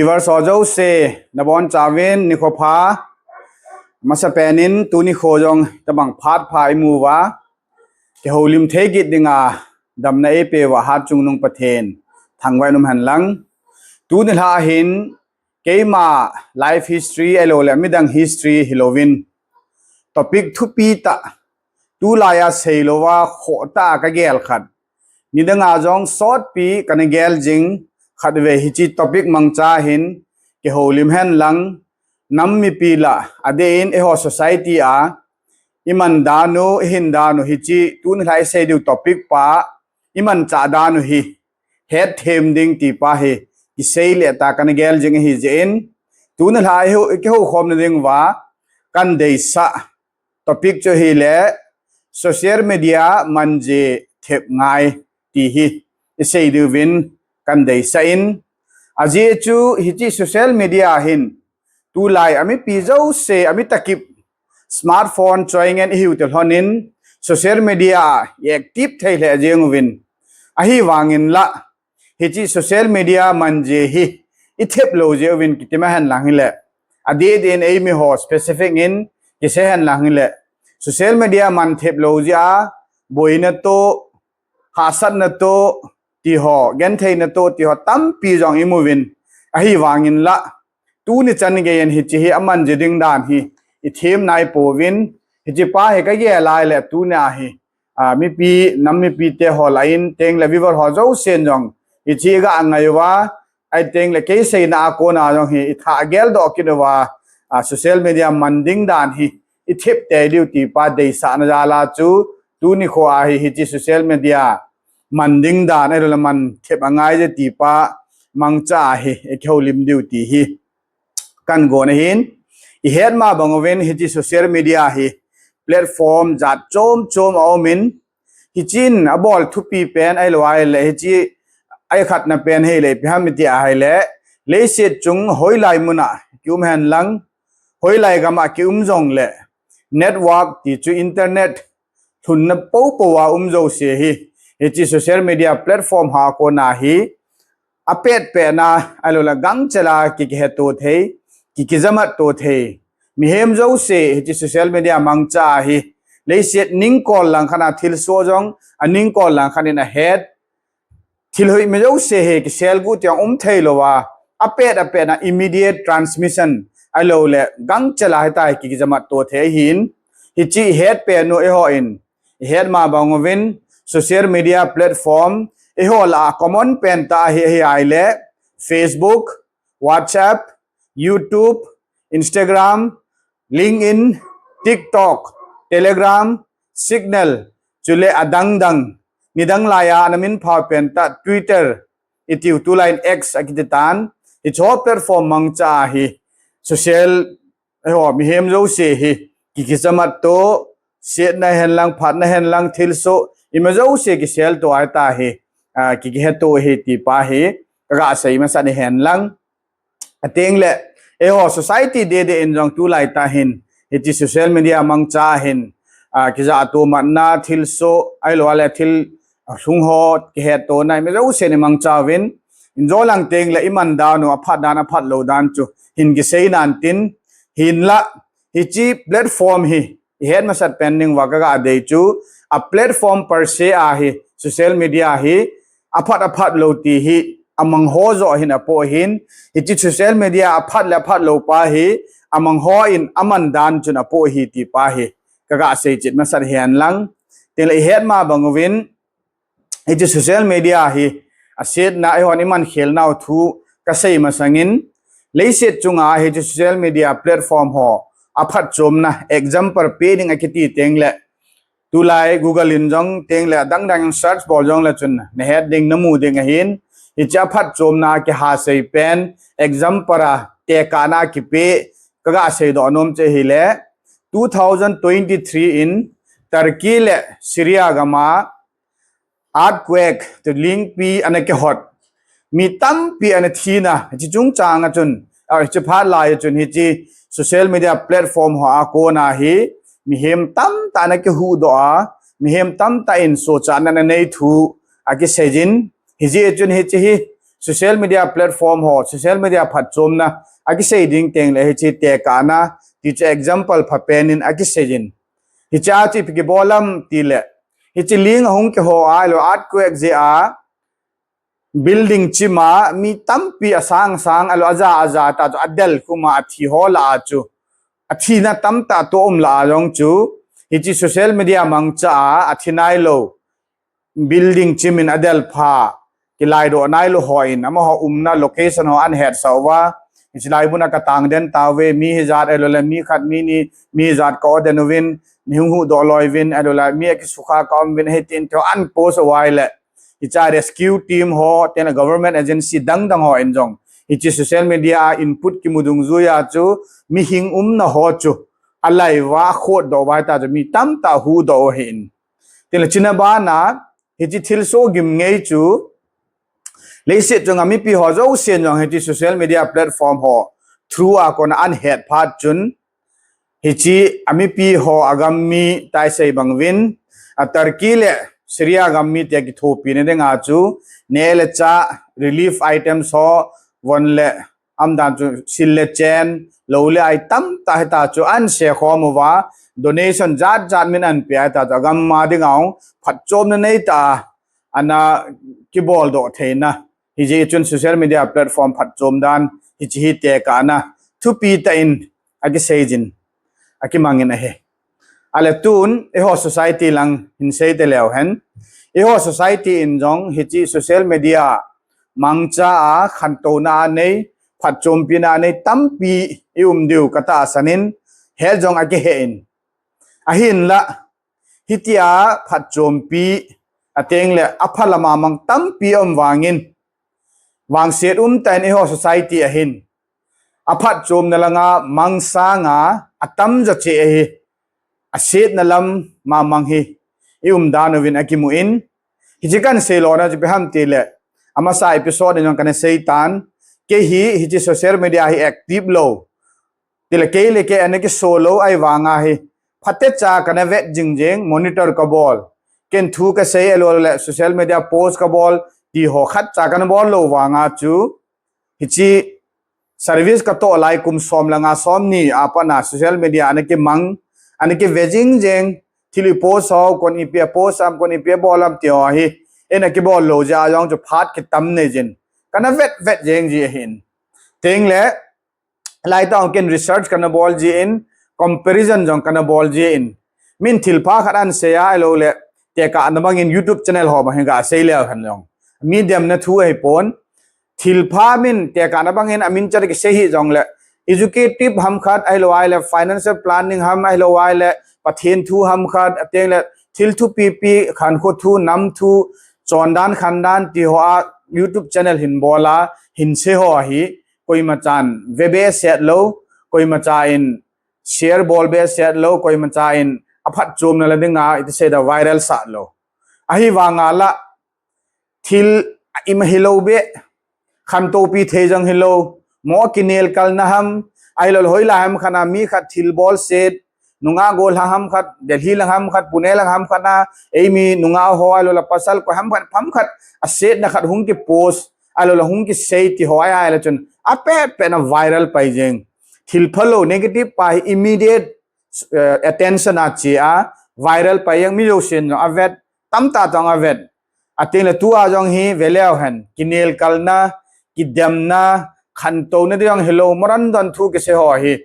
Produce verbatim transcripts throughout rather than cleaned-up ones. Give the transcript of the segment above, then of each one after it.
Viewers ho jouse, nabonchauvin nikho pha. Masapen in tuni kho jong tabang phat pha imu uva, kihoulim thei kit dinga damna eipeuva Hatchungnung Pathen thangvah in umhen lang. Tuni lha hin keima life history ahilouleh midang history hilouvin, topic thupi tah, tulai a seilouva khoh tah a kagel khat, nidanga jong sotpi kana gel jing khat ve, hiche topic mangcha hin kihoulim hen lang. Nam mipi lah adeh in eiho society a iman dan u, ihin dan u, hiche tuni lha isei diu topic pa imanchah dan u hi hetthem ding ti pa hi kisei le tah kana gel jing ahi jeh in, tuni lha ihou, kihoukhomna diuva kana deisah topic chu ahile social media manje thep ngai ti hi isei diuvin kana deisah in, ajeh chu hiche social media hin tulai a mipi jouse, ami takip smartphone choi ngen ihiu toh lhonin social media a active thei lheh jeng uvin, ahivangin lah hiche social media manje hi ithep lou jeh uvin kitim ahen lang hile, adeh deh in eimi ho specific in kisei hen lang hile, social media man thep lou jeh a boina toh, hahsatna toh, ti ho, gentheina toh, ti ho tampi jong imu uvin, ahivangin lah tuni chan geiyin hiche hi amanje ding dan hi ithem nai pouvin, hiche pa hi kagel a ahile tunia hi, a, mipi, nam mipi te ho lah in tengle viewer ho jousen jong hiche ga ngai uva, ahitengle kei seina a kona jong hi ithah geldoh kit uva, a, social media man ding dan hi ithep tei diu ti pa deisahna jal a chu tuni kho a hi hiche social media man ding dan ahilouleh man thep angai je ti pa mangcha a hi ikihoulim diu ti hi kana gon ahin. Ihet ma bang uvin hiche social media hi platform jat chom chom aumin, hichen abol thupi pen ahilou ahile, hiche a khatna pen hile ipi ham iti ahile, leiset chung hoilai mun a kium hen lang, hoilai gam a kium jongle network ti chu internet lhunna poupou a um jouse hi hiche social media platform ho a kona hi apet petna ahilouleh gangchel a ki, kiheto thei, ki, kijamatto thei, mihem jouse hiche social media mangcha a hi leiset ningkol langkhat a thilsoh jong aningkol langkhat in ahet, thil hoimi jouse hi kiselguh tiang um theilouva, apet apet a immediate transmission ahilouleh gangchel a hitia hi ki, kijamatto thei ahin, hiche ihet pen u eihon ihet ma bang uvin social media platform eiho lah a common pen tah hi, hi ahile Facebook, WhatsApp, YouTube, Instagram, LinkedIn, TikTok, Telegram, Signal, chule adang dang, nidang laiya ana minphao pen tah Twitter, itiu tulai in X akiti tan, hiche platform mangcha a hi social, eiho mihem jouse hi ki, kijamatto, setna hen lang, phatna hen lang, thilsoh ima jouse kiselto a hitia hi, a, ki, kiheto hi ti pa hi kaga sei masa ahi hen lang. Ahitengle eiho society deh deh in jong tulai tah hin hiche social media mangcha a hin, a, kijahto matna, thilsoh ahilouleh thil lhung ho kihetto na ima jousen imangcha uvin, injo lang tengle iman dan u aphat dan aphat lou dan chu hin kisei nan tin, hinlah hiche platform hi ihet masat pen diuva kaga dei chu a platform per se a hi social media hi aphat aphat lou ti hi amang ho joh hin apoh ahin, hiche social media aphat le aphat lou pa hi amang hon aman dan chun apoh ahi ti pa hi kaga sei chet masat ahi hen lang. Tengle ihet ma bang uvin hiche social media hi asetna eihon iman khel nau thu kasei masangin, leiset chunga hiche social media platform ho aphatchomna example pe ding akiti tengle, tulai Google in jong tengle adang dang in search bol jongle chun nahet ding namu ding ahin, hiche aphatchomna kiha sei pen example a tekahna kipe kaga seidoh nom chu ahile, two thousand twenty-three in Turkey le Syria gam a earthquake, tu lingpi ana kihot, mi tampi ana thina, hiche chungchang a chun, a, hiche phat lai a chun hiche social media platform ho a kona hi mihem tamtah ana kihuhdoh a, mihem tamtah in sochatna ana nei thu akisei jin, hijeh chun hiche hi social media platform ho, social media phatchomna akisei ding teng le hiche tekahna ti chu example phapen in akisei in. Hiche a chu ipi kibol ham ti le, hiche ling ahung kiho a, lo earthquake jeh a building chim a mi tampi asang sang, alo aja aja ta chu adel khum a, athi ho lah a chu, athina tamtah toh um lah a jong chu, hiche social media mangcha a, athi nailou building chim in adel pha, kilaidoh nailou ho in, amaho umna location ho ahin hetsah uva, hiche lai mun a katang den tauve, mi hijat ahilou le mi khat mi ni, mi hijat ka-o den uvin, nihung huhdoh loi uvin, ahilou le mi akisukha ka-um uvin, hitin tiho ahin post uva ahile, hiche a rescue team ho, teng le government agency dang dang ho in jong, hiche social media a input kimu dungjuiya chu, mihing umna ho chu, alai uva, akhotdoh uva ahita chu, mi tamtah huhdoh u ahin. Teng le chuna bana, hiche thilsoh gim ngei chu, leiset chunga mipi ho jousen jong hiche social media platform ho through a kona ahin het phat chun, hiche a mipi ho agam mi tia isei bang uvin, a Turkey le Syria gam mite kithopina dinga chu, neh le chah, relief items ho, von le, umdan chu sil le chen, lou le ai tamtah hita chu ahin share khom uva, donation jat jat min ahin pe a hita chu, agam a dinga phatchomna neitah a ana kiboldoh theina. Hijeh chun social media platform phatchom dan, hiche hi tekahna thupi tah in akisei jin, akimang in ahi. Ahile tun, eiho society lang hin sei te leu hen. Eiho society in jong hiche social media mangcha a khantouna a nei, phatchompina a nei tampi i um diu katahsan in, het jong akihe in. Ahinlah, hitia phatchompi, ateng le aphalam a mang tampi aum vangin, vangset umtah in eiho society a hin, aphatchomna langa mang sanga atamjo cheh ahi, asetna lam a mang hi i um dan uvin akimu in, hiche kahin sei lona chu ipi ham ti le, amasa episode in jong kana sei tan, kei hi hiche social media hi active lou, ti le kei le kei ana kiso lou ahi vanga hi, phatecha kana vet jing jeng, monitor kabol, ken thu kasei ahilou le social media post kabol, ti ho khatcha kana bol lou vanga chu, hiche service katoh lai kum som le nga som ni a pat a social media ana kimang, ana kive jing jeng, thil i post ho, koin ipi a post ham, koin ipi abol ham ti ho hi, eina kibol lou jeh a jong chu phat kitam nei jin, kana vet vet jeng ji ahin. Teng le, laitah a ken research kana bol jin, comparison jong kana bol jin. Min thilpha khat ahin sei a ahilou le, tekahna bangin YouTube channel ho bang hi gasei leu hen jong, mi demna thu ahipon. Thilpha min tekahna bangin amin chat kisei hih jong le, educative ham khat ahilou ahile, financial planning ham ahilou ahile, Pathen thu ham khat, ateng le thil thupipi, khankho thu, nam thu, chondan khandan ti ho a YouTube channel hin bol a, hin sei ho hi, koimachan ve behseh lou, koimacha in share bol behseh lou, koimacha in aphatchomna la dinga iti sei da viral sah lou. Ahivanga la thil ima hilou be, khantopi thei jong hilou, mo kinelkalna ham, ahilou le hoilai ham khat a mi khat thil bolset, nungah gollhang ham khat, Delhi lang ham khat, Pune lang ham khat a, eimi nungah ho ahilou le pasal koi ham khat, pham khat, asetna khat hung kipost, ahilou le hung kisei ti ho ahi, ahile chun apet pet na viral pai jeng. Thil phalou negative pa hi immediate, eh, attention a che a, viral pai jeng, mi jousen jong avet, tamtah jong avet. Ateng le tua jong hi ve leu hen, kinelkalna, kidemna, khantouna ding jong hilou, morandon thu kisei ho hi,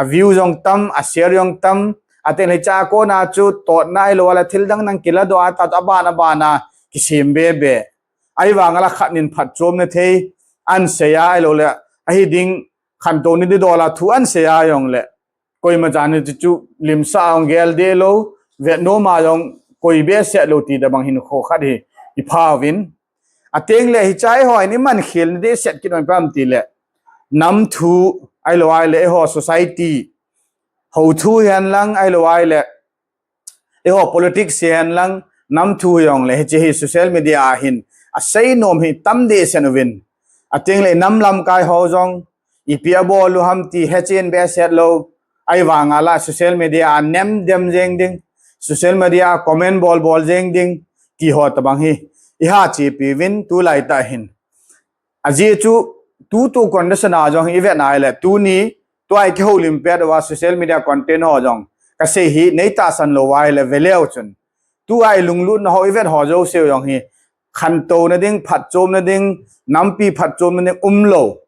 a view jong tam, a share jong tam, ateng le hiche a kona chu totna ahilou le thil dang dang kiladoh a, tah tah aban aban a kisem be be. Ahivanga la khat nin phatchomna thei ahin sei a ahilou le, ahi ding khantouna ding dol a thu ahin sei a jong le, koimachan hichu limsah a jong gel deh lou, vet nom a jong koi behseh lou ti da bang hinkho khat hi iphauvin. Ateng le hiche a eiho in iman khelna ding set kit nom ipi ham ti le, nam thu ahilou ahile, eiho society ho thu hihen lang ahilou ahile, eiho politics hihen lang, nam thu jong le hiche hi social media a hin asei nom hi tam deh set uvin. Ateng le nam lamkai ho jong ipi abol u ham ti hechen behseh lou, ahivanga la social media a nem dem jeng ding, social media a comment bol bol jeng ding, ti ho tabang hi iha chepi uvin tulai tah hin. Ajeh chu tutu condition a jong hi ivet na ahile, tuni tua i kihoulim pet uva social media content ho jong kasei hi neitahsan lou uva ahile veleu chun, tua i lunglutna ho ivet ho jouse jong hi khantouna ding, phatchomna ding, nampi phatchomna ding umlou.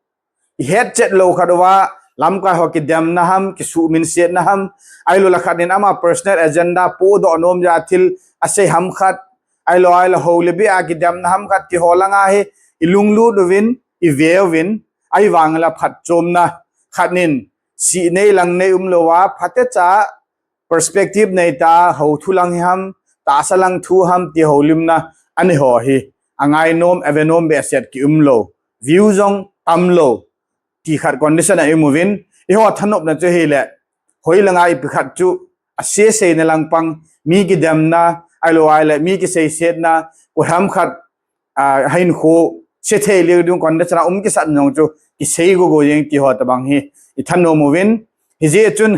I hetchet lou khat uva, lamkai ho kidemna ham, kisuhminsetna ham, ahilou le khat in ama personal agenda podoh nom jeh a thil asei ham khat, ahilou ahile hou le beh a kidemna ham khat, ti ho langa hi i lunglut uvin, i ve uvin, ahivang le phatchomna khat in sih nei lang nei umlou a, phatecha perspective nei ta, hou thu lang hi ham, tahsa lang thu ham, ti houlimna anei ho hi angainom, avenom behseh kiumlou, view jong tamlou, ti khat condition a i um uvin, eiho thanopna chu hile, hoilanga ipi khat chu ase seina lang pang, mi kidemna, ahilou ahile mi kiseisetna, koiham khat a, hinkho sethei leu ding condition a um kisat jong chu kisei gogo jeng ti ho tobang hi i thanom uvin. Hijeh chun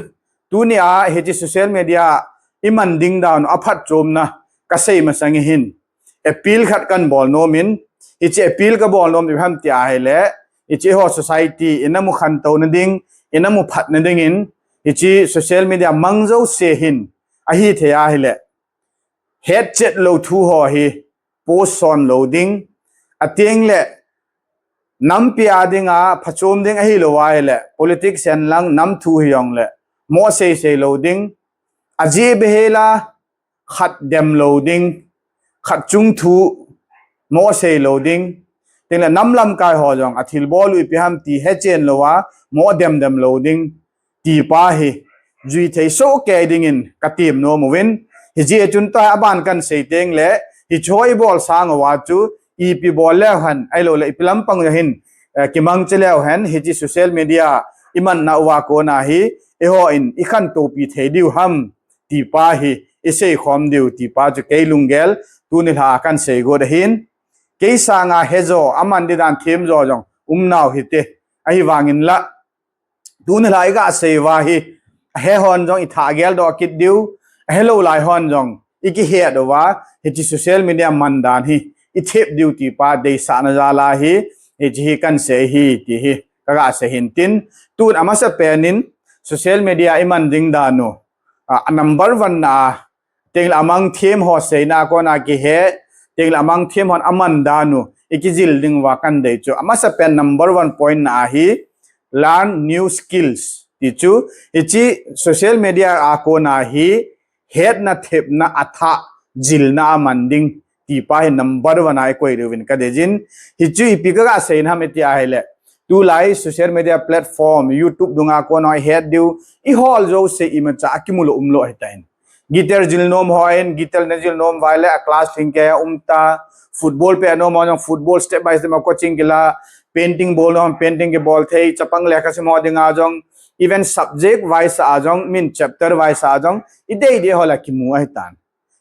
tunia hiche social media i man ding dan u aphatchomna kasei masang hin appeal khat kan bol nom in, hiche appeal kabol nom ipi ham ti ahile, hiche eiho society in amu khantouna ding, in amu phatna dingin, hiche social media mang jouse hin ahithei ahile, hetchet lou thu ho hi post son lou ding, ateng le nampi a dinga phachom ding ahilou ahile politics hen lang nam thu hijongle mo seisei lou ding, ajeh behel a khat dem lou ding, khat chung thu mo sei lou ding, teng le nam lamkai ho jong athilbol u ipi ham ti hechen lou a mo demdem lou ding, ti pa hi juithei sohkei dingin katem nom uvin. Hijeh chun tua aban kan sei teng le, hiche ho i bol sang uva chu ipi bol leu hen, ahilou le ipi lampang a hin, eh, kimangcha leu hen, hiche social media i manna uva kona hi eihon i khantopi thei diu ham, ti pa hi i seikhom diu, ti pa chu kei lunggel tuni lha kan sei got ahin. Kei sanga hejo, aman ding dan themjo jong umnau hite, ahivangin la tuni lha i gasei uva hi, ahe hon jong i thah geldoh kit diu, ahelou lai hon jong i kihet uva, hiche social media man dan hi i thep diu ti pa deisahna jal a hi, hiche hi kan sei hi ti hi kagasei hin tin, tun amasapen in social media i man ding dan u, a, a number one na a, teng le amang them ho seina a kona kihe, teng le amang them hon aman dan u i kijil ding uva kan dei chu, amasapen number one point na a hi learn new skills ti chu, hiche social media a kona hi hetna, thepna, athah jilna aman ding ti pa hi number one a i koi diuvin kadei jin. Hichu ipi kagasei ham iti ahile, tulai social media platform, YouTube dunga kona i het diu, i hol jouse imacha akimu lou umlou ahitan. Guitar jil nom hon guitar na jil nom uva ahile a class lhingkeiya umta, football pet nom hon jong football step by step a coaching kila, painting bol nom hon painting kibol thei, chapang lekha sim ho dinga jong even subject wise a jong, min chapter wise a jong i deidei ho la kimu ahitan.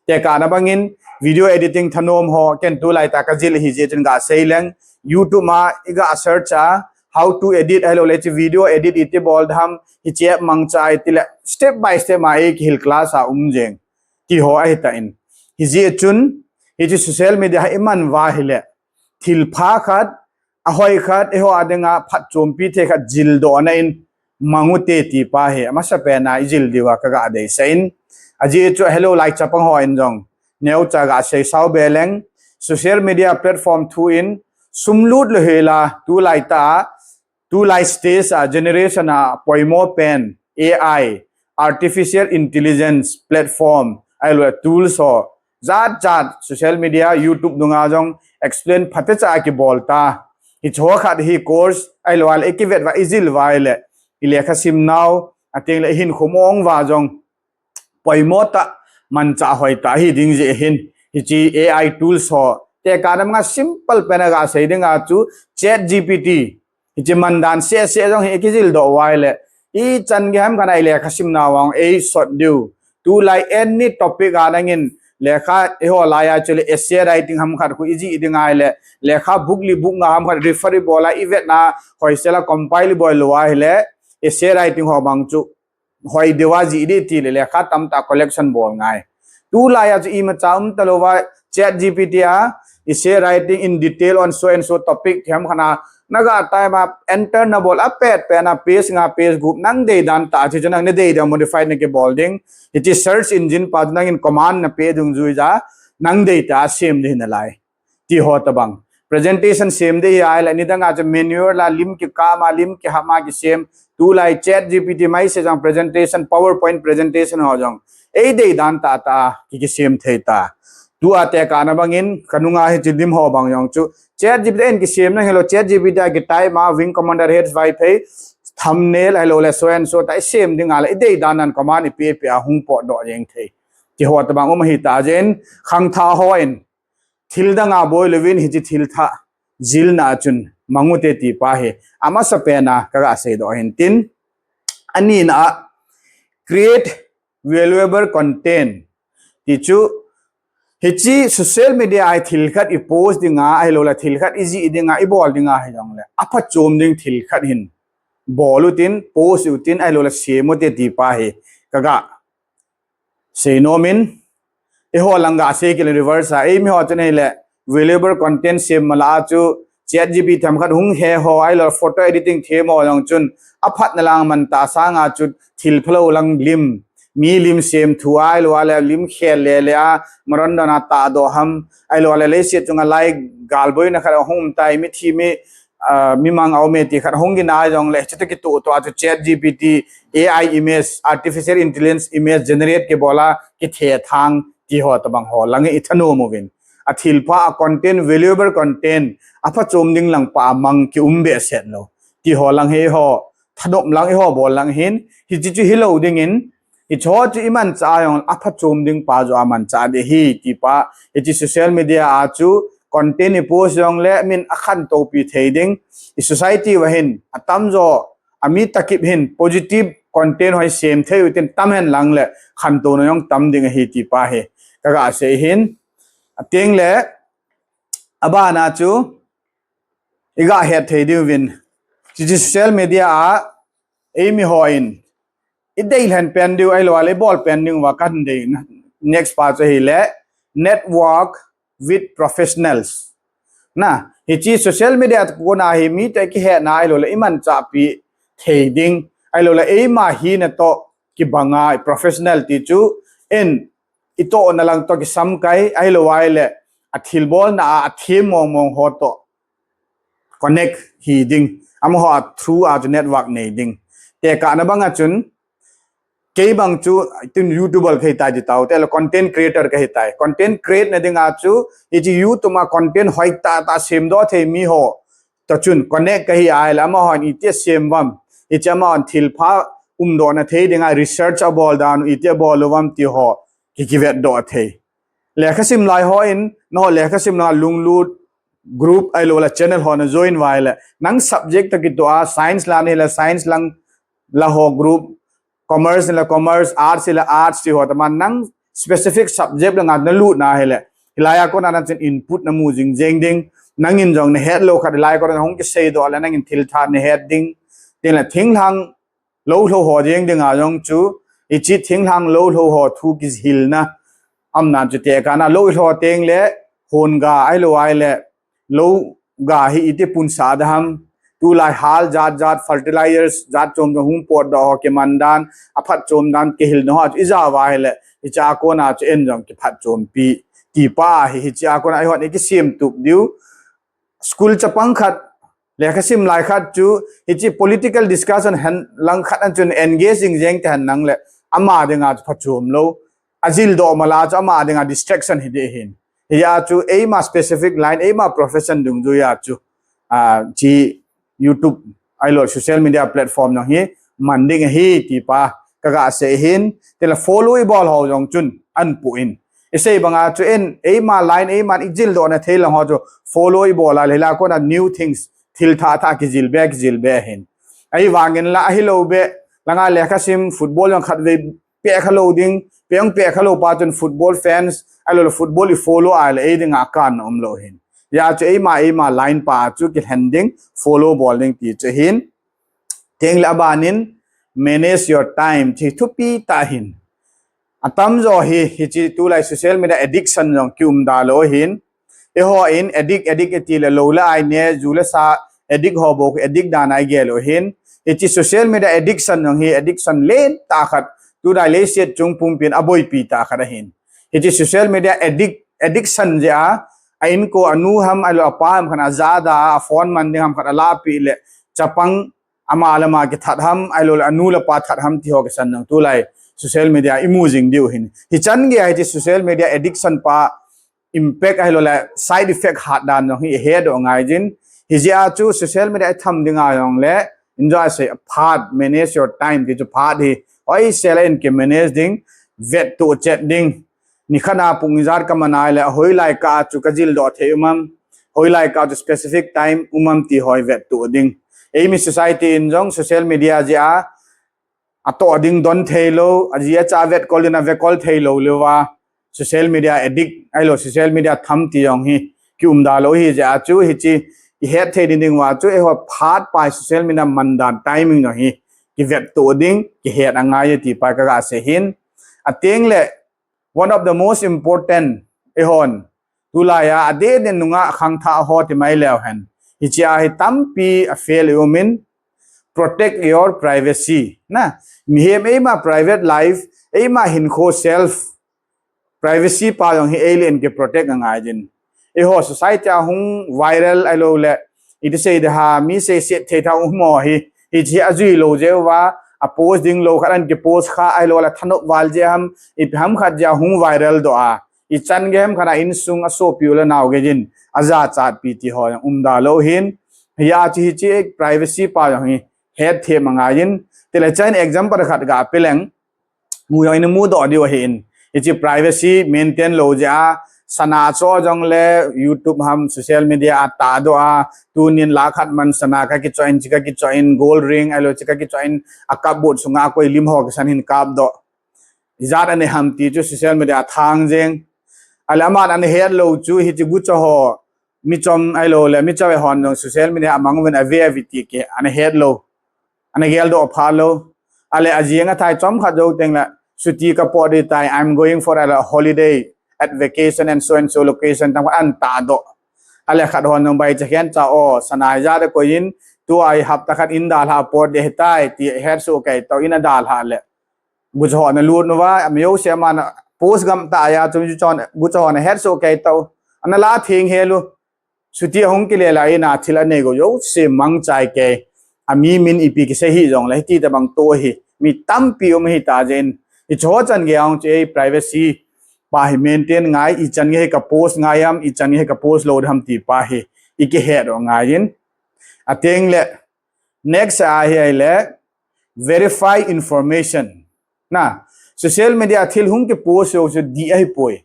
Tekahna bangin video editing thanom ho ken tulai tah kajil hijeh chun gasei leng, YouTube a i ga search a, how to edit ahilou le hiche video edit iti bol dem, hiche mangcha iti le step by step a i kihil class a um jeng ti ho ahitan. Hijeh chun hiche social media hi i man uva ahile thilpha khat, ahoi khat, eiho a dinga phatchompi thei khat jildohna in mang ute ti pa hi amasapen a i jil diuva kaga deisah in. Ajeh chu ahelou lai chapang hon jong neocha gasei sao be leng, social media platform thu in sum lut lou hela, tulai tah, tulai stage a generation a poimo pen A I, artificial intelligence platform, ahilou le tools ho jat jat social media, YouTube dunga jong explain phatecha a kibol ta. Hiche ho khat hi course ahilou le i kivet uva i jil uva ahile i lekha simnau, ateng le i hinkho mong uva jong poimo tah, manchah hoi tah hiding jeh hin, hiche A I tools ho, tekahna banga simple pen a gasei dinga chu Chat G P T, hiche man dan seh seh jong hi i kijil doh uva ahile, ichan gei ham khat a i lekha simna uva jong eisot diu. Tulai any topic a nangin lekha eiho laiya chu le essay writing ham khat khu i jih ding ahile, lekha book li book nga ham khat refer i bol a i vetna hoisel a compile i bol lou ahile, essay writing ho bang chu hoi deuva jih ding ti le lekha tamtah collection bol ngai. Tulaiya chu imacha umta louva Chat G P T a essay writing in detail on so and so topic, them khana, naga time a enter nabol a pet pet na page nga page group nang dei dan tah a chu nang nadei dan modify naki bol ding. Hiche search engine pa nangin command nape dungjuija, nang dei tah a sem ding nalai. Ti ho tabang. Presentation sem ding ahile nidang a chu manual la lim kikam a lim kiham a kisem. Tulai ChatGPT mai se jong presentation, PowerPoint presentation ho jong eidei dan tah tah a ki, kisem thei ta. Tua tekahna bangin kanunga hiche lim ho bang jong chu ChatGPT in kisem nang hilou, ChatGPT a kitype ma wing commander head Vaiphei thumbnail ahilou le so and so tah a isem ding ahile idei dan dan command ipe pe a hung potdoh jeng thei. Ti ho tabang um ahi ta jeh in khangthah hon thil dang a boi louvin hiche thil thah jilna a chun mang ute ti pa hi amasa pen a kaga seidoh hin tin. Anina a create valuable content. Ti chu hiche social media a thil khat i post dinga ahilou le thil khat ijih dinga ibol dinga hijongle aphatchom ding thil khat hin bol utin, post utin ahilou le sem ute ti pa hi kaga seinom in, eiho lang ga sei kit le reverse a, eimi ho chun ahile valuable content sem mala a chu ChatGPT themkhat hung he ho ahilou photo editing them ho jong chun aphatna lang man tah sanga chu thil phalou lang lim, mi lim sem thu ahilou le lim khel le le a marondon a tahdoh ham ahilou le leiset chunga lai galboina khat hung um tai, mithi mi ah, mimang aume ti khat hung ginai jongle, chuti kitoh toh a chu ChatGPT, A I image, artificial intelligence image generate kibol a kithethang ti ho tabang ho lang hi ithanom uvin. Athil pha a content, valuable content, aphatchom ding lang pa a mang ki um behseh lou. Ti ho lang hi eiho thanom lang eiho bol lang hin, hiche chu hilou dingin, hiche ho chu imanchah a jong aphatchom ding pa joh a manchah ding ahi ti pa, hiche social media a chu content i post jongle min akhantou pi thei ding, i society uva hin atamjo, ami takip hin positive content ho isem thei utin tam hen lang le khantouna jong tam ding ahi ti pa hi kaga sei hin. Ateng le abana chu iga het thei diuvin, hiche social media a eimi hon idei lhen pen diu ahilou le ibol pen diu va kahin dei. Next pa chu ahile network with professionals. Na, hiche social media kona hi mite kihetna ahilou le imanchah pi thei ding ahilou le eima hina toh kibanga professional ti chu in itohna lang toh kisamkai ahilou le athilbolna a athem mong mong ho toh connect hi ding. Amaho a through a chu network nei ding. Tekahna banga chun, kei bang chu tun YouTuber kahi tai ti tao, tele content creator kahi tai. Content create na dinga chu, hiche YouTube a content hoi tah tah semdoh thei mi ho toh chun connect kahi ahile, amahon iti asem uvam, hiche amahon thil pha umdoh na thei dinga research abol dan u, iti abol uvam ti ho ki, kivetdoh thei. Lekha sim lai hon, nangho lekha sim langa lunglut group ahilou le channel ho na join uva ahile, nang subject toh kitoh a, science la nahile science lang la ho group, commerce nahile commerce, arts nahile arts ti ho tah a nang specific subject langa nalut na ahile, hilai a kona nang chun input namu jing jeng ding, nangin jong nahet lou khat hilai a kona hung kiseidoh le nangin thil thah nahet ding, tin le thinglhang lou lhou ho jeng dinga jong chu, hiche thinglhang lou lhou ho thu kihilna, amnan chu tekahna lou lhou teng le, hon ga ahilou le, lou ga hi iti punsah ding ham, tulai hal jat jat, fertilizers jat chom chom hung potdoh ho kiman dan, aphatchom dan kihilna ho chu ija uva ahile, hiche a kona chu en jong kiphatchompi ti pa hi, hiche a kona eihon ikisem tup diu, school chapang khat, lekha sim lai khat chu, hiche political discussion hen lang khat a chun engage jing jeng te hen lang le, ama dinga chu phachom lou. Ajildoh mala chu ama dinga distraction hi ding ahin. Hia chu eima specific line, eima profession dungjuia chu, ah, hiche YouTube ahilou social media platform jong hi man ding ahi ti pa kaga sei hin, tile follow ibol ho jong chun ahin pui in. Isei banga chu in, eima line, eima ijildoh na thei lang ho chu follow ibol a le, hilai a kona new things, thil thah thah kijil be, kijil be hin. Ahivangin la ahilou be, langa lekha sim, football jong khatvei peh khalou ding, peh jong peh khalou pa chun football fans, ahilou le football i follow ahile, ei dinga kanna umlou hin. Hia chu eima, eima line pa chu kilhen ding, follow bol ding ti chu hin. Teng le abanin, manage your time, ti thupi tah hin. Atamjo hi, hiche tulai social media addiction jong kium da lou hin. Eiho in addict, addict iti le lou le ai ne, ju le sa, addict ho bou, addict dan a igel u hin. Hiche social media addiction jong hi, addiction lentah khat, tulai leiset chung pumpin aboipi tah khat ahin. Hiche social media addict, addiction jeh a, a inko anu ham, ahilou apa ham khat ajada, a phone man ding ham khat alahpeh le, chapang ama le ama kithat ham, ahilou le anu le apa that ham ti ho kisan jong tulai social media imu jing diu hin. Hichan geiya hiche social media addiction pa impact ahilou le side effect hat dan jong hi ihet doh ngai jin. Hijeh a chu social media itham dinga jong le, enjoy se phat, manage your time ti chu phat hi. Hoisel a in ki manage ding, vettoh chet ding. Nikhat a pung ijat kaman a le, hoilai kah a chu kajil doh thei um am, hoilai kah a chu specific time um am ti ho ivettoh ding. Eimi society in jong social media jeh a, atoh ding don thei lou, aji acha vetkol ding a vetkol thei lou leuva, social media addict, ahilou social media tham ti jong hi, kium da lou hijeh a chu hiche, ihet thei ding ding uva chu, eiho phat pa social media man dan timing jong hi, kivettoh ding, kihet angai e ti pa kaga sei hin. Ateng le, one of the most important, eihon, tulai a, adeh din nungah khangthah ho ti mai leu hen. Hiche a hi tampi a fail i um in, protect your privacy. Na, mihem eima private life, eima hinkho self, privacy pa jong hi eilen ki protect angai jin. Eiho society a hung viral ahilou le, iti sei ding ham, mi seiset thei tah um ho hi, hiche ajui lou jeh uva, a post ding lou khat an ki post kha ahilou le thanop val jeh ham, ipi ham khat jeh a hung viral doh a. Ichan gei ham khat a insung a sopi u le nao gei jin, ajachatpi ti ho jong um da lou hin. Hijeh a chu hiche privacy pa jong hi, hetthem angai jin. Tile chan example khat ga pe leng, mu jong in mu doh diu ahin. Hiche privacy maintain lou jeh a, sana cho jong le YouTube ham social media a tahdoh a, tunin lakh khat man sana kakichoh in, chi kakichoh in, gold ring, ahilou chi kakichoh in, a cupboard sunga koi lim ho kisan hin kapdoh. Ijat anei ham ti chu social media a thang jeng. Ahile aman ana het lou chu hiche gucha ho, michom ahilou le, michom hon jong social media a mang uvin ave ave ti ke, ana het lou. Ana geldoh pha lou. Ahile ajing athai chomkhat jou teng le, chuti kapot ding tai, I'm going for a holiday at vacation and so and so location, tam an tahdoh. Ahile khat hon jong bai chakhen cha o, sana ijat a koi in, tua hi hapta khat in dalha pot ding ahitai, ti hetsoh kei tauva in adalha le. Gucha ho ana lut uva, ami jouse aman post gam tah a chu gucha ho ana hetsoh kei tauva. Ana la theng hel u. Chuti ahung kile lai in a thil anei go jouse mangchai kei. Ami min ipi kisei hih jong le hiti tabang toh hi. Mi tampi um hita jeh in. Hiche ho chan gei a hung chu ei privacy pa hi maintain ngai, ichan gei hi ka post ngai am, ichan gei hi ka post lou ding ham ti pa hi. I kihet doh ngai in. Ateng le, next a hi ahile, verify information. Na, social media thil hung ki post jou chu dih ahipoi.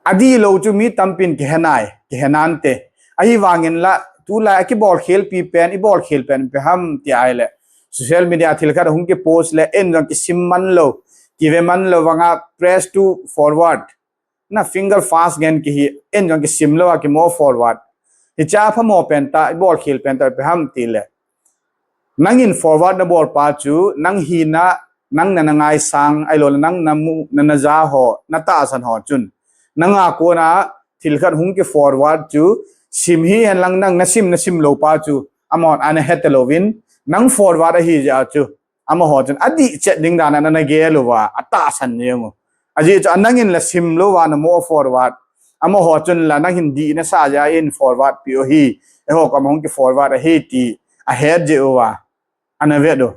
Adih lou chu mi tampin kihe nai, kihe nante. Ahivangin la, tulai a kibol khel pi pen, ibol khel pen ipi ham ti ahile. Social media thil khat hung ki post le, en jong kisim man lou, kive man lou vanga press to forward. Na finger fast gen kihi, en jong kisim lou a kimo forward. Hiche a phamo pen tah, ibol khel pen tah ipi ham ti le. Nangin forward nabol pa chu, nang hina, nang nana ngaisang, ahilou le nang namu, nana ja ho, natahsan ho chun. Nanga kona thil khat hung ki forward chu, sim hihen lang nang nasim, nasim lou pa chu, amahon ana het louvin, nang forward ahi jeh a chu. Amaho chun adih chet ding dan a ana gel uva, atahsan jeng u. Ajeh chu anangin la sim lou va namo forward. Amaho chun la nangin dih nasa jeh in forward pi u ahi. Eiho koma hung ki forward ahi ti ahet jeh uva. Ana vet u.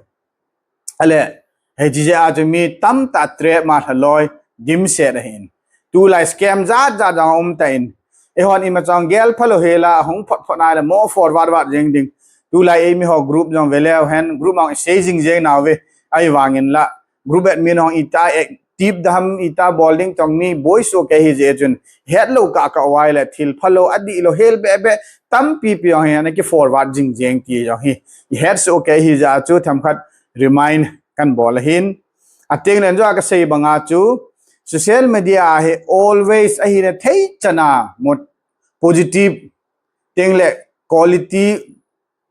Ahile, hiche jeh a chu mi tamtah trap ma lhaloi dimset ahin. Tulai scam jat jat jong aum tan. Eihon ima chang gel phalou hela, hung phot phot nai le mo forward vat jeng ding. Tulai eimi ho group jong veleu hen, group jong isei jing jeng nau ve. Ahivangin la, group admin hon ita active dam, ita bol ding tong mi boi soh kei hijeh chun. Hetlou kah kah uva le, thil phalou, adihlou, hel beh beh, tampi pi jong hi, ana ki forward jing jeng ti jong hi. Ihet soh kei hijeh a chu themkhat remind kan bol ahin. Ateng len jo a kasei banga chu, social media hi always ahina thei chana, mo positive, teng le quality,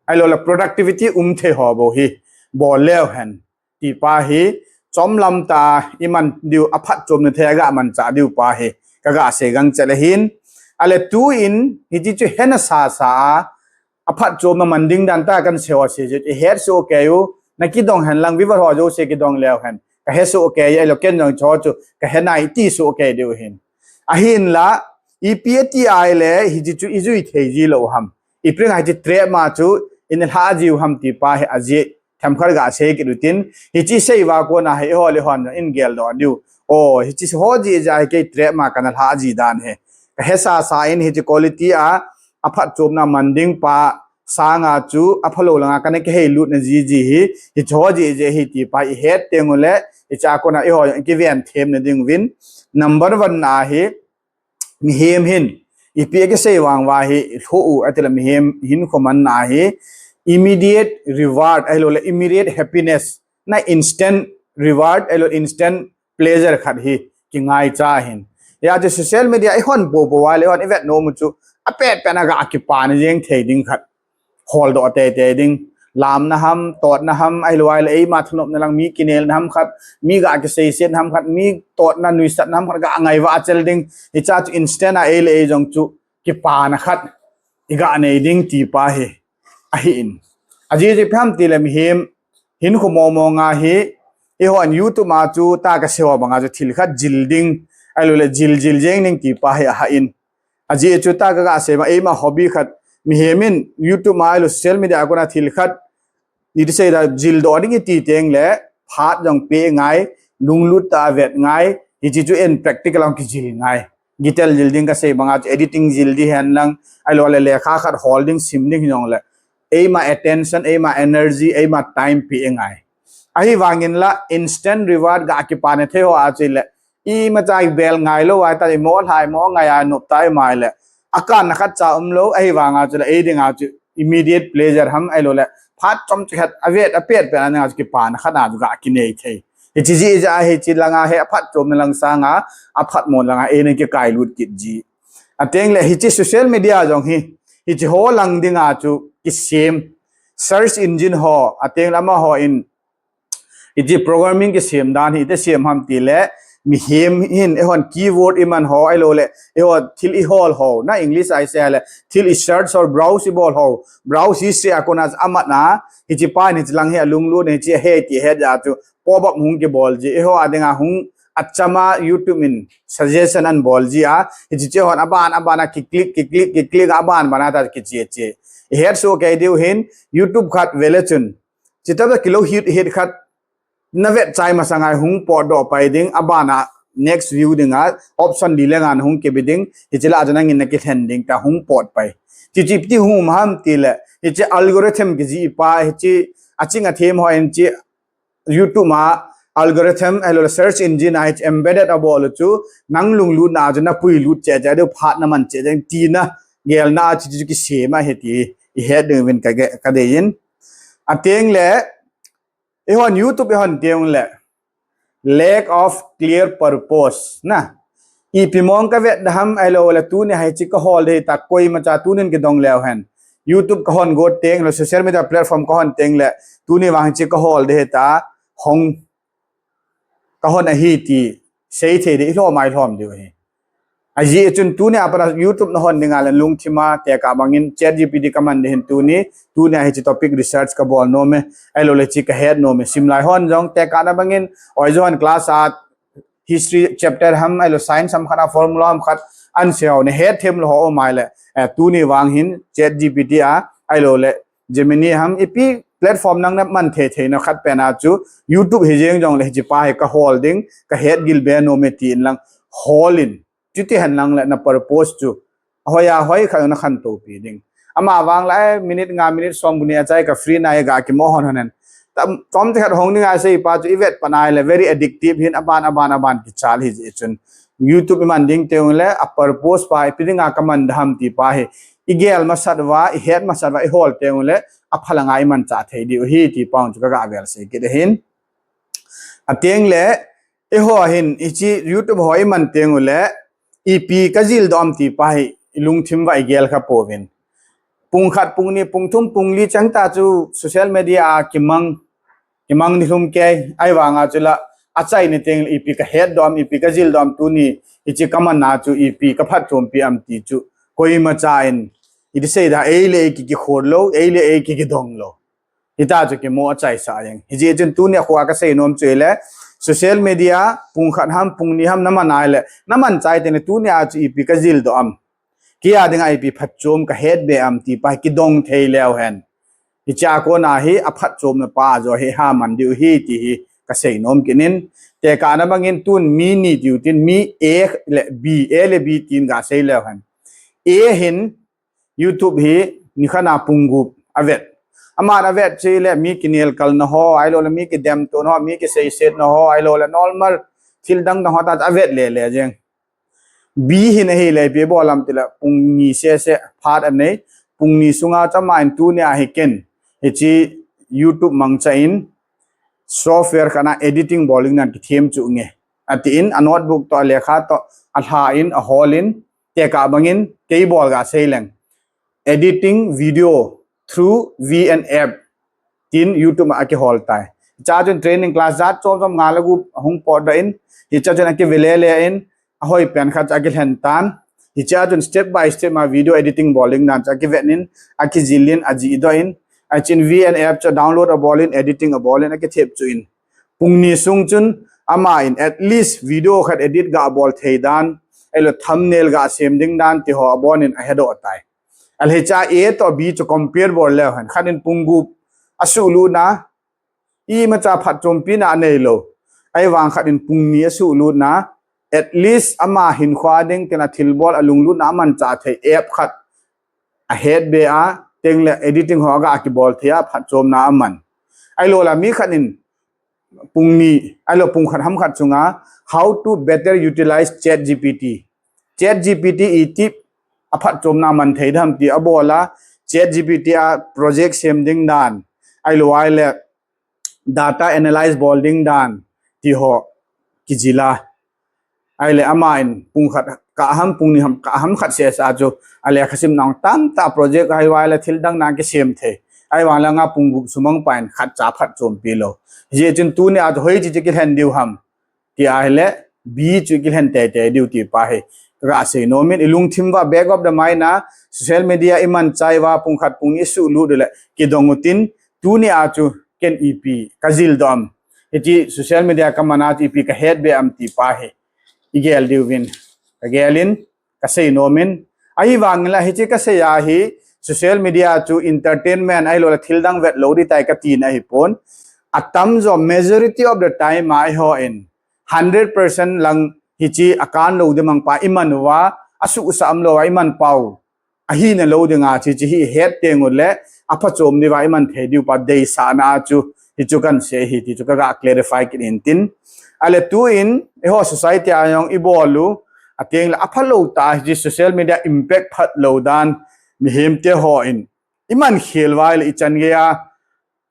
ahilou le productivity um thei ho bou hi, bol leu hen. Ti pa hi, chomlam tah a iman diu aphatchomna thei a gamanchah diu pa hi, kaga sei gangchel ahin. Ale tu in, hiche chu hena sasa a, aphatchomna man ding dan tah kahin seiyu, se je, ihet soh kei u, nakidong hen lang, viewer ho jouse kidong leu hen. Kahesoh kei, ahilou ken jong hicheho chu, kahenai ti soh kei diu hin. Ahinla, ipi ati ahile, hiche chu ijui thei ji lou ham. Ipi dinga hiche trap ma chu, inlha jiu ham ti pa hi ajeh. Themkhat gasei kit utin, hiche seiva kona hi eiho le eihon in geldoh diu. O, hiche ho jeh jeh a hi kei trap ma kana lha ji dan hi. Kahe sasa in hiche quality a, aphatchomna man ding pa sanga chu, aphalou langa kana kihei lutna jiji hi, hiche ho jeh jeh hi ti pa ihet teng ule, hichea kona eiho kiven themna ding uvin, number one na hi, mihem hin, ipi akisei vang uva hi, lhu u, atile mihem hinkho manna hi, immediate reward, ahilou le immediate happiness, na instant reward, ahilou instant pleasure khat hi, kingaicha hin. Hijeh chun social media eihon bol bol uva le, eihon ivet nom u chu, apet pet na ga kipana jeng thei ding khat. Holdoh teitei ding. Lamna ham, totna ham, ahilou le eima thanopna lang mi kinelna ham khat, mi ga kiseisetna ham khat, mi totna nuisatna ham khat ga ngai vachel ding. Hichea chu instant a ei le ei jong chu kipana khat iga nei ding ti pa hi ahin. Ajeh chu ipi ham tile mihem hinkho mong mong a hi, eihon YouTube a chu tah kasei ho banga chu thil khat jil ding, ahilou le jil jil jeng ding ti pa hi ahin. Ajeh chu tah kaga sei ma, eima hobby khat, mihem in YouTube ma ahilou social media a kona thil khat, iti sei da jildoh ding iti teng le, phat jong pe ngai, lunglut tah a vet ngai, hiche chu in practical a kijil ngai. Guitar jil ding kasei banga chu editing jil ding hen lang, ahilou le lekha khat hol ding, sim ding jong le, eima attention, eima energy, eima time pe ngai. Ahivangin la instant reward ga kipana thei ho a chu le, imacha ibel ngai lou, ahitah imo lhai mo ngai a nop tah ima le. Akanna khatcha umlou, ahivanga chu le, ei dinga chu immediate pleasure ham ahilou le. Phat chomcha khat avet, apet pet a dinga chu kipana khat a chu ga kinei thei. Hiche jeh jeh a hiche langa hi aphatchomna lang sanga, aphatmo langa eina kikailut kit ji. Ateng le hiche social media jong hi, hiche ho lang dinga chu kisem. Search engine ho, ateng le amaho in, hiche programming kisem dan hi, iti sem ham tile, mihem hin, eihon keyword iman ho, ahilou le, eihon thil ihol ho, na English a isei le, thil isearch or browse ibol ho, browse history a kona amatna, hiche pa in hiche lang hi alunglut, hiche hi ti het jeh a chu, pop up hung kibol ji, eiho a dinga hung achama YouTube in suggestion ahin bol ji a, hiche chu eihon aban, aban a kiclick, kiclick, kiclick, aban, ban a tah kiche che. Ihet soh kei diu hin, YouTube khat vele chun, chutobang kilou hit, hit khat, navet chai masanga hung potdoh pai ding, abana next view dinga, option li le nga hung kibe ding, hiche lah a chu nangin nakilhen ding tah hung pot pai. Hiche chu iti hung um ham tile, hiche algorithm kijih pa, hiche aching athem ho in hiche YouTube ma algorithm, ahilou le search engine a hiche embedded abol u chu, nang lunglutna a chu napuilut cheh cheh diu, phat naman cheh cheh tina, gelna a chu chu kisem ahi ti, ihet ding uvin kage-, kadeiyin. Ateng le, eihon YouTube eihon teng le, lack of clear purpose, na. Ipi mong kavet da ham ahilou le tuni hiche kahol ding tah koimacha tunin kidong leu hen. YouTube kahon got teng le social media platform kahon teng le tuni vang hiche kahol ding tah hong kahon ahi ti seithei ding ilhom a ilhom diu ahi. Ajeh chun tuni a pat a YouTube nahon dinga le lungthim a tekah bangin ChatGPT kaman ding hin tuni, tuni a hiche topic research kabol nom e, ahilou le hiche kahet nom e, simlai hon jong tekahna bangin, oi jong class a history chapter ham, ahilou science ham khat a formula ham khat, ahin seiyu nahet them lou ho um ahile, eh, tuni vang hin ChatGPT a, ahilou le Gemini ham, ipi platform nang naman thei theina khat pen a chu, YouTube hi jeng jong le hiche pa hi kahol ding, kahet gil be nom e tin lang, hol in, chuti hen lang le na purpose chu, ahoi ahoi khat nakhantou pi ding. Ama vang le, eh, minute nga, minute som buni achai ka free na e ga kimo hon hon hen. Tam, tom te khat hong ding a sei pa chu ivet pan ahile very addictive hin aban, aban, aban kichal hijeh chun. YouTube iman ding teng le a purpose pa ipi dinga kaman da ham ti pa hi. Igel masat uva, ihet masat uva, ihol teng le aphalanga imanchah thei diu ahi ti pa chu kaga vel sei kit ahin. Ateng le, eiho hin, hiche YouTube ho iman teng ule, ipi kajildoh am ti pa hi, ilungthim uva igel kha pouvin. Pung khat, pung ni, pung thum, pung li chang tah chu social media a kimang, kimang nilhum kei, ahivanga chu la, achaina teng le ipi kahetdoh am, ipi kajildoh am tuni, hiche kamanna chu ipi kaphatchompi am ti chu, Koima cha in, iti sei da, ei le ei ki, kikhol lou, ei le ei ki, kidong lou. Hita chu kimo achaisa jeng. Hijeh chun tunia khu a kasei nom chu ahile, social media, pung khat ham, pung ni ham, naman ahile, naman chai teng le tunia chu ipi kajil doh am. Kei a dinga ipi phatchom kahet be am ti pa kidong thei leu hen. Hiche a kona hi aphatchomna pa jo hi ha man diu hi ti hi kasei nom kit in. Tekahna bangin tun mi ni diu tin mi A le B, A le B tin gasei leu hen. A hin YouTube hi nikhat a pung gup avet. Aman avet chu le mi kinelkalna ho, ahilou le mi kidemtona ho, mi kiseisetna ho, ahilou le normal thil dang dang ho ta avet le le jeng. B hin ahile ipi bol am tile pung ni sese phat anei, pung ni sunga chu aman tunia hi ken hiche YouTube mangcha in software khat a editing bol ding nan kithem chu nge. Atin a notebook toh, a lekha toh, alha in, ahol in, tekah bangin kei bol gasei leng. Editing video through V N F tin YouTube a akihol tai. Hiche a chun training class jat chom chom nga le gup ahung potdoh in, hiche a chun akive le le in, ahoi pen khat chu akilhen tan. Hiche a chun step by step a video editing bol ding nan chu akivet in, akijil in, ajihdoh in, ahin V N F chu download abol in, editing abol in, akithep chu in. Pung ni sung chun aman at least video khat edit gabol thei dan, ahilou thumbnail gasem ding dan ti ho abon in ahedoh tai. Ahile hiche A toh B chu compare bol leu hen. Khat in pung gup asuhlut na, imacha phatchompi na anei lou. Ahivang khat in pung ni asuhlut na, at least ama hinkho a ding tina thilbol alunglut na amanchah thei app khat ahet be a, teng le editing ho aga kibol thei a phatchomna aman. Ahilou le mi khat in pung ni, ahilou pung khat ham khat chunga, how to better utilize Chat G P T. Chat G P T iti aphatchomna man thei dam ti abol a, Chat G P T a project sem ding dan, ahilou le data analyze bol ding dan, ti ho kijil a. Ahile aman pung khat kah ham, pung ni ham kah ham khat sesa chu alekha simna tamtah project ahilou le thil dang na kisem thei. Ahivang le nga pung gup sumang pa in khatcha phatchompi lou. Hijeh chun tunia chu hoiche chu kilhen diu ham ti ahile B chu kilhen teitei diu ti pa hi kaga sei nom in, ilungthim uva back of the mind a social media imanchai uva pung khat pung ni asuhlut u le kidong utin, tunia chu ken ipi kajil doh am. Hiche social media kaman a chu ipi kahet be am ti pa hi igel diu vin kagel in, kasei nom in. Ahivang le hiche kasei a hi social media chu entertainment ahilou le thil dang vet lou ding tai kati na ahipon. Atamjo majority of the time a eiho in hundred percent lang hiche akan lou ding mang pa iman uva, asuhsah umlou a iman pau ahina lou dinga hiche hi het teng u le aphatchom diuva iman thei diu pa deisahna chu hichu kan sei hi ti chu kaga clarify kit in tin. Ahile tuin eiho society a jong ibol u, ateng le aphalou tah hiche social media impact phat lou dan, mihem te ho in iman khel uva le ichan gei a,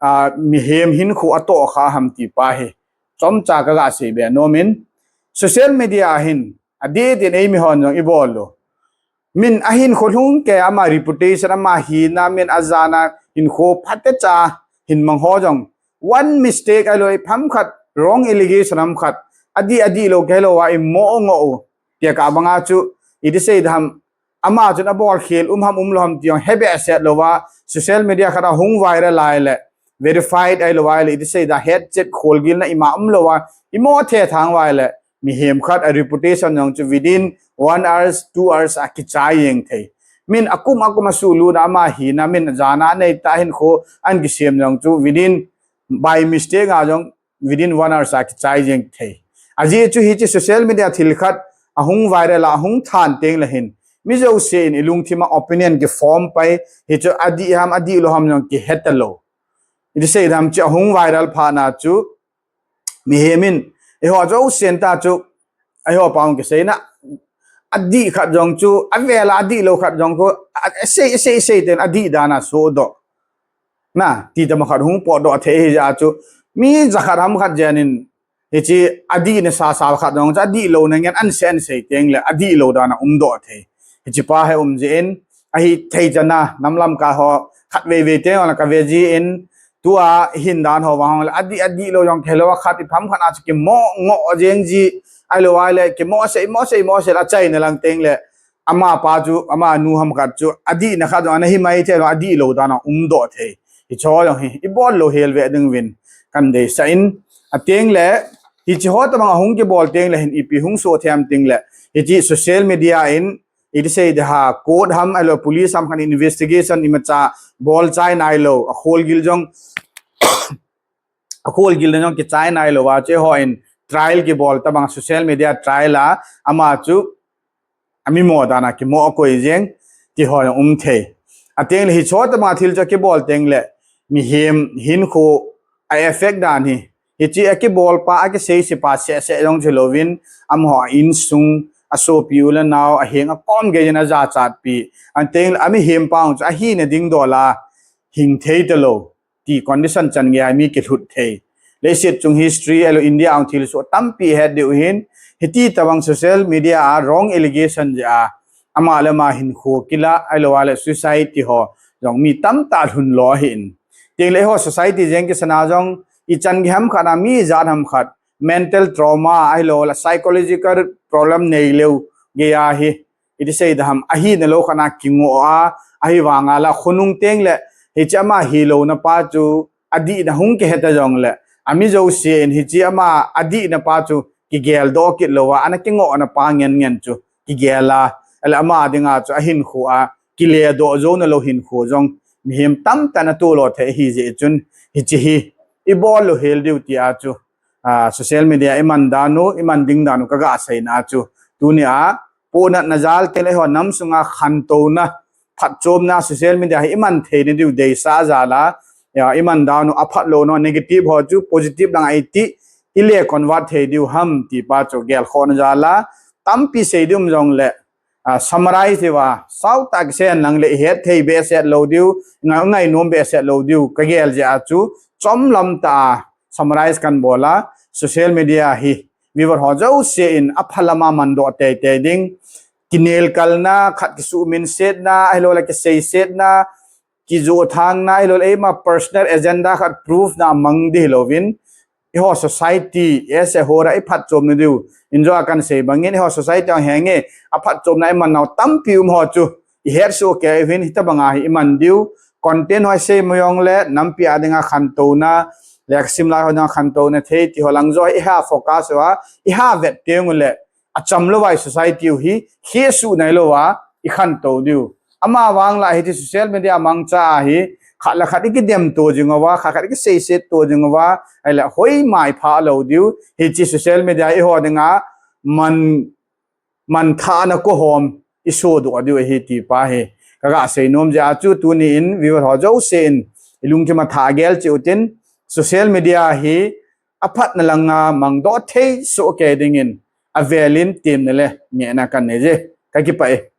a, mihem hinkho atoh kha ham ti pa hi chomcha kaga sei be nom in, social media hin adih din eimi hon jong ibol u. Min ahinkho lhung kei a, ama reputation, ama hina, min ajana hinkho phatecha hin mang ho jong, one mistake ahilou le ipi ham khat, wrong allegation ham khat, adih adih lou kei lou a imo ngoh u. Tekah banga chu iti sei dam, ama chun abol khel um ham umlou ham ti jong hebehseh lou a, social media khat ahung viral lai le verified ahilou vai le iti sei da, hetchet kholgilna ima umlou a, imo thethang vai le mihem khat a reputation jong chu within one hours, two hours a kichai jeng thei. Min akum akum asuhlut na, ama hina, min jana nei ta hinkho an kisem jong chu within, by mistake a jong within one hours a kichai jeng thei. Ajeh chu hiche social media thil khat ahung viral a, ahung than teng le hin mi jouse in ilungthim a opinion kiform pai, hichu adih ham adih lou ham jong kihe talou. Iti sei dam chu ahung viral phat na chu mihem in, eiho jousen ta chu, eiho pa hung kiseina, adih khat jong chu, avel a adih lou khat jong chu, a, asei, asei, asei ten adih dan a sodoh. Na, ti tama khat hung potdoh thei hijeh a chu, mi jakhat ham khat jen in, hiche adih nasa sa khat jong chu, adih louna ngen an sei, an sei teng le, adih lou dan a umdoh thei. Hiche pa hi um jeh in, ahithei chan a, nam lamkai ho, khatvei vei teng le kave jin, tua hin dan ho vang le, adih, adih lou jong khelou a khat ipi ham khat a chu kimo ngoh jeng ji, ahilou vai le, kimo sei, mo sei, mo sei la achaina lang teng le, ama pa chu, ama nu ham khat chu, adihna khat jong ana hi mai thei, adih lou dan a umdoh thei. Hiche ho jong hi, ibol lou hel ve ding uvin, kan deisah in, ateng le, hiche ho tabang ahung kibol teng le hin ipi hung soh them teng le, hiche social media in, iti sei de ha, court ham, ahilou police ham khan investigation imacha bol chai nailou, akholgil jong, akholgil na jong kichai nailou a, hiche ho in trial kibol tabang social media trial a, ama chu, amimo dan a kimo akoi jeng, ti ho jong um thei. Ateng le hiche ho tabang thil chu kibol teng le, mihem hinkho a effect dan hi, hiche akibol pa, akisei se pa, seh seh jong chu louvin, amaho a insung, asopi u le nao, aheng akom gei jin ajachat pi. Ateng le, amihem pa jong chu, ahina ding dol a, hing thei talou. Ti condition chan gei a mi kilhut thei. Leiset chung history, ahilou India a hung thil soh tampi het diu hin, hiti tabang social media a wrong allegation jeh a, ama le ama hinkho kila, ahilou a le suicide ti ho, jong mi tamtah lhun lou ahin. Teng le eiho society jeng kisana jong, ichan gei ham khat a mi jat ham khat, mental trauma, ahilou le psychological problem nei leu gei ahi. Iti sei da ham, ahina lou khat a kingoh a, ahivang a la khonung teng le, hiche ama hilouna pa chu, adihna hung kihe ta jong le, ami jouse in hiche ama adihna pa chu, kigeldoh kit lou a, ana kingohna pa ngen ngen chu, kigel a, ahile ama dinga chu, ahinkho a, kiledoh jouna lou hinkho jong, mihem tamtah in atoh lou thei ahi jeh chun, hiche hi, ibol lou hel diu ti a chu, a, social media iman dan u, iman ding dan u kaga seina chu. Tuni a, pohnatna jal teng le eiho nam sunga khantouna, phatchomna social media hi iman theina diu deisah jal a, ya, iman dan u aphat louna negative ho chu positive lang a iti, ile convert thei diu ham ti pa chu gelkhohna jal a, tampi sei diu um jong le, a, summarize diu a, sautah kisei lang le ihet thei behseh lou diu, nga-, ngainom behseh lou diu, kagel jeh a chu, chomlam tah a, summarize kan bol a, social media hi, viewer ho jouse in aphalam a mandoh teitei ding, kinelkalna, khat kisuhminsetna, ahilou le kiseisetna, kijohthangna, ahilou le eima personal agenda khat proof na mang ding hilouvin, eiho society, as a whole a iphatchomna diu, injo a kan sei bangin, eiho society a henge, aphatchomna iman nau tampi um ho chu, ihet soh kei uvin, hitabang a hi iman diu, content ho isei mo jong le, nampi a dinga khantouna, lekhasim lai ho dinga khantouna thei, ti ho lang jo iha focus uva, iha vet teng u le, acham lou vai society u hi, hesoh nailou a, ikhantou diu. Ama vang la hiche social media mangcha a hi, khat le khat ikidemto jing uva, khat khat ikiseisetto jing uva, ahile hoima ipha lou diu, hiche social media eiho dinga, man, manthahna kohom, isodoh diu ahi ti pa hi. Kaga seinom jeh a chu tuni in, viewer ho jouse in, ilungthim a thah gel cheh utin, social media hi, aphatna lang a mangdoh thei soh kei dingin, avel in temna le ngehna kan nei je. Kakipah e.